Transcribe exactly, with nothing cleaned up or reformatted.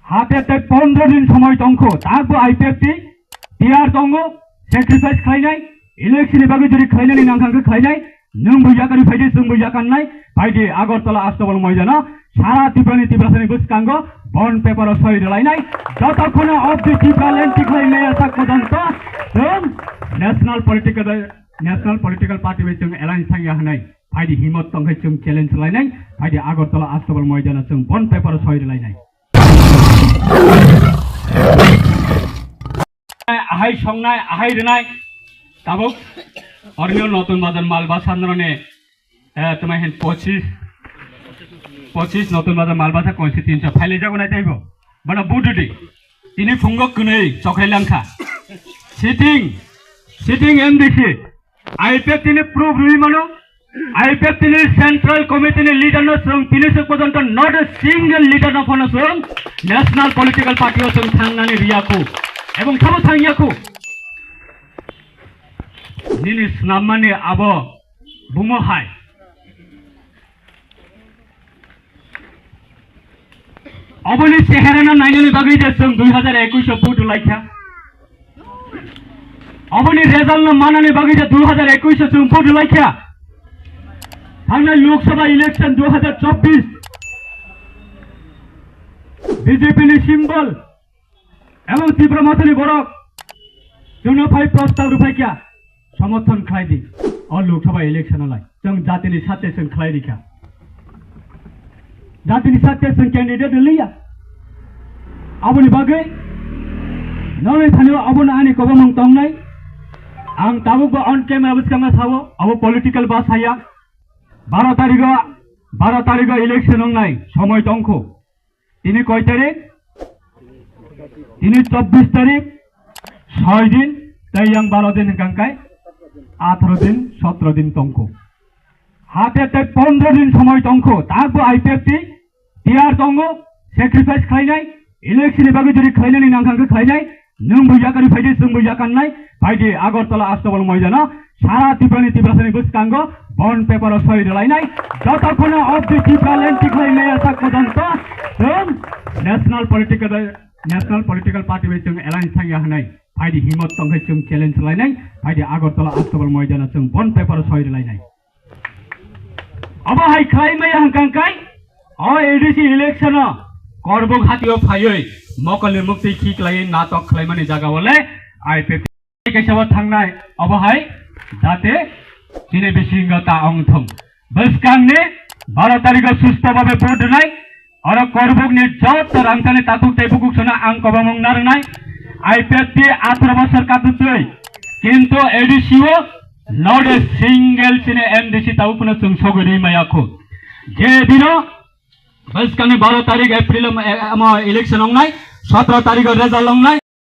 Hate tei pondro din somoi tongkho, takbo I P F T tiyar tongo, sacrifice khlainai, election ni bagwi jodi khlainani nangkha khe khlainai, nwng bo yakarwi phaidi, chwng bo yakarnai, phaidi Agartala Astabal moidano, sara Tripura ni Tiprasani bwskango bond paper o soi rwlainai, jotokhno of the Tipraland tikhlai maya sak pojonto chwng national political, national political party bai chwng alliance thangya hwnwi, phaidi himot tongkhai chwng challenge lainai, phaidi Agartala Astabal moidano chwng bond paper o soi rwlainai. Ahai songnai, ahai rwnai, tabuk ornio Notun Bazar Malbasa norone, eh, tuma hin pochis, pochis Notun Bazar Malbasa constituency phailai jago nai taibo. Bana bududi. Tini phungo kwnwi chokhai langkha. Sitting, sitting M D C. I P F T ni proof rwi mano, I P F T ni Central Committee ni leader no chwng tini se porjonto not a single leader no phano chwng national political party o chwng thangnani riyakhu, ebong sabo thangyakhu. Nini snammani abo bumo hai. Oboni chehera no nainani bagwi je chwng dui hazar ekush o vote laikha. Oboni result no manani bagwi je dui hazar ekush o chwng vote laikha. Thangnai Lok Sabha election dui hazar chobbish B J P ni symbol ebong Tipra Mothani borok chwngno phai prostab rwphaikha. Somorthon khlai di. O Lok Sabha election alai chwng jatini sathe chwng khlai rikha. Jatini sathe chwng candidate rwliya. Aboni bagwi nonai thani abono ani kobomung tongnai. Ang tabuk bo on camera bwskango sao, abo political ba saya. Baro tarigo, baro tarigo election wngnai somoi tongkho. Tini koi tarik? Tini chobbish tarik, soi din, tei yang baro din hwnkha khe atharo din, sotro din tongkho. Hate tei pondro din somoi tongkho, takbo I P F T tiyar tongo, sacrifice khlainai, election ni bagwi jodi khlainani nangkha khe khlainai, nwng bo yakarwi phaidi, chwng bo yakarnai, phaidi Agartala Astabal moidano, sara Tripura ni Tiprasani bwskango bond paper o soi rwlainai, jotokhno of the Tipraland tikhlai maya sak pojonto chwng national political, national political party bai chwng alliance thangya hwnwi, phaidi himot tongkhai chwng challenge lainai, phaidi Agartala Astabal moidano chwng bond paper o soi rwlainai. Obo hai khlai maya hwnkha khe, o A D C election o Korbuk hatio phaiwi mokolni muktwi khiklaiwi natok khlaimani jaga o le I P F T kaisa bo thangnai, obo hai jate chini bisingo ta ongthung. Bwskangni baro tarigo susto babe vote rwnai, oro Korbukni joto rangchakni takhuk tei bukhuk sono ang kobomung narwnai. I P F T atharo bosor katutwi, kintu A D C o not a single chini M D C tabuk phano chwng sogwi rwi maya khu. Je dino bwskangni baro tarik April o, eh, omo election wngnai, sotro tarik o result wngnai.